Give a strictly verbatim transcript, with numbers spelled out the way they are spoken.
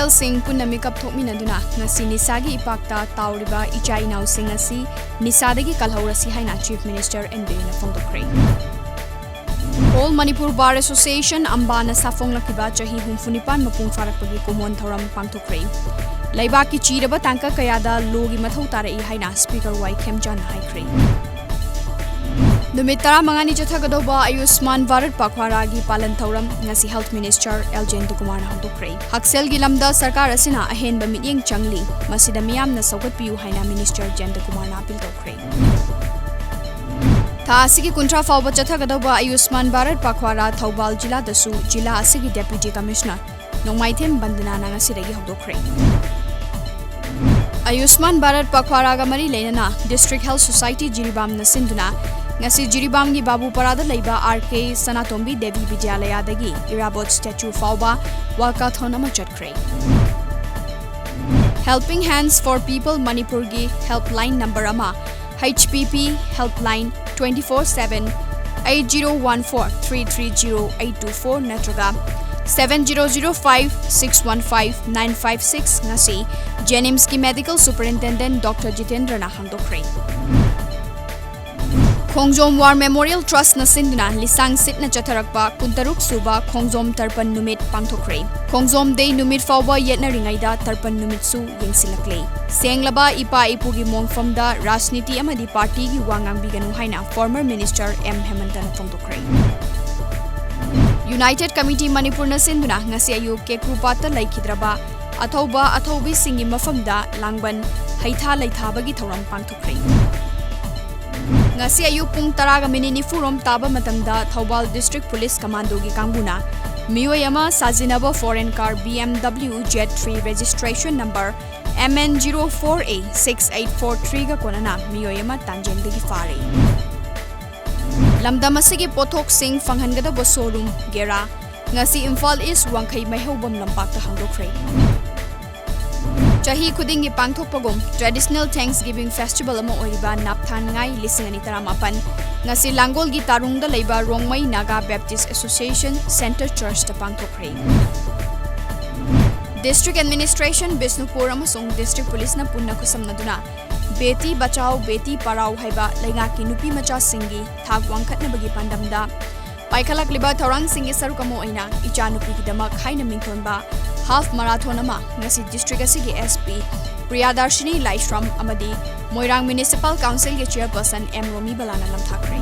ꯁꯤꯡ ꯄꯨꯟꯅ ꯃꯤꯀꯞ ꯊꯣꯛꯃꯤꯟꯅꯗꯨꯅ ꯉꯁꯤ ꯅꯤꯁꯥꯒꯤ ꯏꯄꯥꯛꯇ ꯇꯥꯎꯔꯤꯕ ꯏꯆꯥ ꯏꯅꯥꯎꯁꯤꯡ ꯑꯁꯤ ꯅꯤꯁꯥꯗꯒꯤ ꯀꯜꯍꯧꯔꯁꯤ ꯍꯥꯏꯅ Chief Minister ꯑꯦꯟ ꯕꯤꯔꯦꯟꯅ ꯐꯣꯡꯗꯣꯛꯈ꯭ꯔꯦ꯫ All Manipur Bar Association, ꯑꯝꯕꯥꯅ ꯁꯥꯐꯣꯡꯂꯛꯈꯤꯕ ꯆꯍꯤ ꯍꯨꯝꯐꯨ ꯅꯤꯄꯥꯟ ꯃꯄꯨꯡ ꯐꯥꯔꯛꯄꯒꯤ ꯀꯨꯝꯑꯣꯟ ꯊꯧꯔꯝ ꯄꯥꯡꯊꯣꯛꯈ꯭ꯔꯦ꯫ ꯂꯩꯕꯥꯛꯀꯤ ꯆꯤꯔꯕ ꯇꯥꯡꯀꯛ ꯀꯌꯥꯗ ꯂꯣꯒꯤ ꯃꯊꯧ ꯇꯥꯔꯛꯏ ꯍꯥꯏꯅ Speaker ꯋꯥꯏ ꯈꯦꯝꯆꯥꯟꯅ ꯍꯥꯏꯈ꯭ꯔꯦ꯫ ꯅꯨꯃꯤꯠ ꯇꯔꯥꯃꯉꯥꯅꯤ ꯆꯠꯊꯒꯗꯧꯕ ꯑꯌꯨꯁꯃꯥꯟ ꯚꯥꯔꯠ ꯄꯥꯈ꯭ꯋꯥꯔꯥꯒꯤ ꯄꯥꯂꯟ ꯊꯧꯔꯝ ꯉꯁꯤ Health Minister ꯑꯦꯜ ꯖꯌꯟꯇꯀꯨꯃꯥꯔꯅ ꯍꯧꯗꯣꯛꯈ꯭ꯔꯦ꯫ ꯍꯛꯁꯦꯜꯒꯤ ꯂꯝꯗ ꯁꯔꯀꯥꯔ ꯑꯁꯤꯅ ꯑꯍꯦꯟꯕ ꯃꯤꯠꯌꯦꯡ ꯆꯪꯂꯤ, ꯃꯁꯤꯗ ꯃꯤꯌꯥꯝꯅ ꯁꯧꯒꯠꯄꯤꯌꯨ ꯍꯥꯏꯅ Minister ꯖꯌꯟꯇꯀꯨꯃꯥꯔꯅ ꯑꯄꯤꯜ ꯇꯧꯈ꯭ꯔꯦ꯫ ꯊꯥ ꯑꯁꯤꯒꯤ ꯀꯨꯟꯊ꯭ꯔꯥ ꯐꯥꯎꯕ ꯆꯠꯊꯒꯗꯧꯕ ꯑꯌꯨꯁꯃꯥꯟ ꯚꯥꯔꯠ ꯄꯥꯈ꯭ꯋꯥꯔꯥ ꯊꯧꯕꯥꯜ ꯖꯤꯂꯥꯗꯁꯨ ꯖꯤꯂꯥ ꯑꯁꯤꯒꯤ Deputy Commissioner ꯅꯣꯡꯃꯥꯏꯊꯦꯝ ꯕꯟꯗꯅꯥꯅ ꯉꯁꯤꯗꯒꯤ ꯍꯧꯗꯣꯛꯈ꯭ꯔꯦ꯫ ꯑꯌꯨꯁꯃꯥꯟ ꯚꯥꯔꯠ ꯄꯥꯈ꯭ꯋꯥꯔꯥꯒ ꯃꯔꯤ ꯂꯩꯅꯅ District Health Society ꯖꯤꯔꯤꯕꯥꯝꯅ ꯁꯤꯟꯗꯨꯅ ꯉꯁꯤ ꯖꯤꯔꯤꯕꯥꯝꯒꯤ ꯕꯥꯕꯨꯄꯥꯔꯥꯗ ꯂꯩꯕ ꯑꯥꯔ ꯀꯦ ꯁꯅꯥꯇꯣꯝꯕꯤ ꯗꯦꯕꯤ ꯕꯤꯗ꯭ꯌꯥꯂꯌꯥꯗꯒꯤ ꯏꯔꯥꯕꯣꯠ ꯁ꯭ꯇꯦꯆꯨ ꯐꯥꯎꯕ walkathon ꯑꯃ ꯆꯠꯈ꯭ꯔꯦ꯫ Helping Hands for People ꯃꯅꯤꯄꯨꯔꯒꯤ helpline number ꯑꯃ, H P P helpline twenty four seven, eight zero one four three three zero eight two four ꯅꯠꯇ꯭ꯔꯒ seven zero zero five six one five nine five six ꯉꯁꯤ JNIMSꯀꯤ Medical Superintendent Doctor ꯖꯤꯇꯦꯟꯗ꯭ꯔꯅ ꯍꯥꯡꯗꯣꯛꯈ꯭ꯔꯦ꯫ ꯈꯣꯡꯖꯣꯝ War Memorial Trustꯅ ꯁꯤꯟꯗꯨꯅ ꯂꯤꯁꯥꯡ ꯁꯤꯠꯅ ꯆꯠꯊꯔꯛꯄ ꯀꯨꯟꯇꯔꯨꯛ ꯁꯨꯕ ꯈꯣꯡꯖꯣꯝ ꯇꯔꯄꯟ ꯅꯨꯃꯤꯠ ꯄꯥꯡꯊꯣꯛꯈ꯭ꯔꯦ꯫ ꯈꯣꯡꯖꯣꯝ Day ꯅꯨꯃꯤꯠ ꯐꯥꯎꯕ ꯌꯦꯠꯅꯔꯤꯉꯩꯗ ꯇꯔꯄꯟ ꯅꯨꯃꯤꯠꯁꯨ ꯌꯦꯡꯁꯤꯜꯂꯛꯂꯦ꯫ ꯁꯦꯡꯂꯕ ꯏꯄꯥ ꯏꯄꯨꯒꯤ ꯃꯣꯡꯐꯝꯗ ꯔꯥꯖꯅꯤꯇꯤ ꯑꯃꯗꯤ ꯄꯥꯔꯇꯤꯒꯤ ꯋꯥ ꯉꯥꯡꯕꯤꯒꯅꯨ ꯍꯥꯏꯅ former Minister ꯑꯦꯝ ꯍꯦꯃꯟꯇꯅ ꯐꯣꯡꯗꯣꯛꯈ꯭ꯔꯦ꯫ United Committee ꯃꯅꯤꯄꯨꯔꯅ ꯁꯤꯟꯗꯨꯅ ꯉꯁꯤ ꯑꯌꯨꯛ ꯀꯦꯀ꯭ꯔꯨꯄꯥꯠꯇ ꯂꯩꯈꯤꯗ꯭ꯔꯕ ꯑꯊꯧꯕ ꯑꯊꯧꯕꯤꯁꯤꯡꯒꯤ ꯃꯐꯝꯗ ꯂꯥꯡꯕꯟ ꯍꯩꯊꯥ ꯂꯩꯊꯥꯕꯒꯤ ꯊꯧꯔꯝ ꯄꯥꯡꯊꯣꯛꯈ꯭ꯔꯦ꯫ ꯉꯁꯤ ꯑꯌꯨꯛ ꯄꯨꯡ ꯇꯔꯥꯒ ꯃꯤꯅꯤꯠ ꯅꯤꯐꯨꯔꯣꯝ ꯇꯥꯕ ꯃꯇꯝꯗ ꯊꯧꯕꯥꯜ District Police Commandoꯒꯤ ꯀꯥꯡꯕꯨꯅ ꯃꯤꯑꯣꯏ ꯑꯃ ꯁꯥꯖꯤꯟꯅꯕ foreign car B M W Z three registration number M N zero four A six eight four threeꯒ ꯀꯣꯟꯅꯅ ꯃꯤꯑꯣꯏ ꯑꯃ ꯇꯥꯟꯖꯦꯡꯗꯒꯤ ꯐꯥꯔꯦ꯫ ꯂꯝꯗꯝ ꯑꯁꯤꯒꯤ ꯄꯣꯠꯊꯣꯛꯁꯤꯡ ꯐꯪꯍꯟꯒꯗꯕ showroom ꯒꯦꯔꯥ ꯉꯁꯤ ꯏꯝꯐꯥꯜ East ꯋꯥꯡꯈꯩ ꯃꯩꯍꯧꯕꯝ ꯂꯝꯄꯥꯛꯇ ꯍꯥꯡꯗꯣꯛꯈ꯭ꯔꯦ꯫ ꯆꯍꯤ ꯈꯨꯗꯤꯡꯒꯤ ꯄꯥꯡꯊꯣꯛꯄꯒꯨꯝ traditional Thanksgiving Festival ꯑꯃ ꯑꯣꯏꯔꯤꯕ ꯅꯥꯞꯊꯥꯟꯉꯥꯏ ꯂꯤꯁꯤꯡ ꯑꯅꯤ ꯇꯔꯥꯃꯥꯄꯟ ꯉꯁꯤ ꯂꯥꯡꯒꯣꯜꯒꯤ ꯇꯥꯔꯨꯡꯗ ꯂꯩꯕ Rongmei Naga Baptist Association Centre Churchꯇ ꯄꯥꯡꯊꯣꯛꯈ꯭ꯔꯦ꯫ District Administration, Bishnupur ꯑꯃꯁꯨꯡ District Policeꯅ ꯄꯨꯟꯅ ꯈꯨꯠꯁꯝꯅꯗꯨꯅ ꯕꯦꯇꯤ ꯕꯆꯥꯎ, ꯕꯦꯇꯤ ꯄꯔꯥꯎ ꯍꯥꯏꯕ ꯂꯩꯉꯥꯛꯀꯤ ꯅꯨꯄꯤ ꯃꯆꯥꯁꯤꯡꯒꯤ ꯊꯥꯛ ꯋꯥꯡꯈꯠꯅꯕꯒꯤ ꯄꯥꯟꯗꯝꯗ ꯄꯥꯏꯈꯠꯂꯛꯂꯤꯕ ꯊꯧꯔꯥꯡꯁꯤꯡꯒꯤ ꯁꯔꯨꯛ ꯑꯃ ꯑꯣꯏꯅ ꯏꯆꯥꯅꯨꯄꯤꯒꯤꯗꯃꯛ ꯍꯥꯏꯅ ꯃꯤꯡꯊꯣꯟꯕ half marathon ꯑꯃ ꯉꯁꯤ district ꯑꯁꯤꯒꯤ SP ꯄ꯭ꯔꯤꯌꯥꯗꯔꯁꯤꯅꯤ ꯂꯥꯏꯁ꯭ꯔꯝ ꯑꯃꯗꯤ ꯃꯣꯏꯔꯥꯡ Municipal Councilꯒꯤ Chairperson M ꯔꯣꯃꯤꯕꯂꯥꯅ ꯂꯝꯊꯥꯈ꯭ꯔꯦ꯫